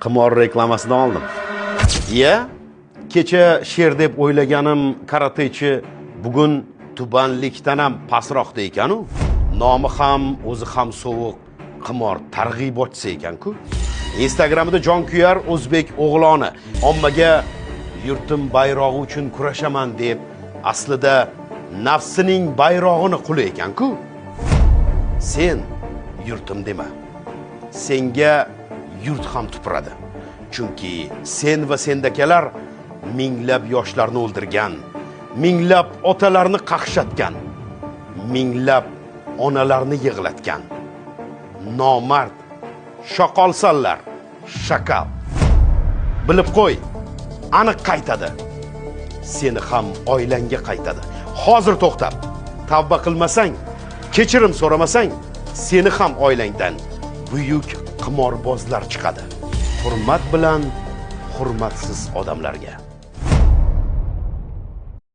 Qimor reklamasidan oldim. Ya, kecha sher deb o'ylaganim karatechi bugun tubanlikdan ham pastroqda ekan-u. Nomi ham, o'zi ham sovuq qimor targ'ibotchisi ekan-ku. Instagramida jonkuyar o'zbek o'g'loni ommaga yurtim bayrog'i uchun kurashaman deb aslida nafsining bayrog'ini quli ekan-ku. Sen yurtim dema. Senga yurt ham tupuradi. Chunki sen va sendakalar minglab yoshlarni o'ldirgan, minglab otalarni qaqshatgan, minglab onalarni yig'latgan. Nomard shoqolsanlar, shakal. Bilib qo'y, aniq qaytadi. Seni ham oilangga qaytadi. Hozir to'xtab, tavba qilmasang, kechirim so'ramasang, seni ham oilangdan buyuk qimorbozlar chiqadi. Hurmat bilan hurmatsiz odamlarga.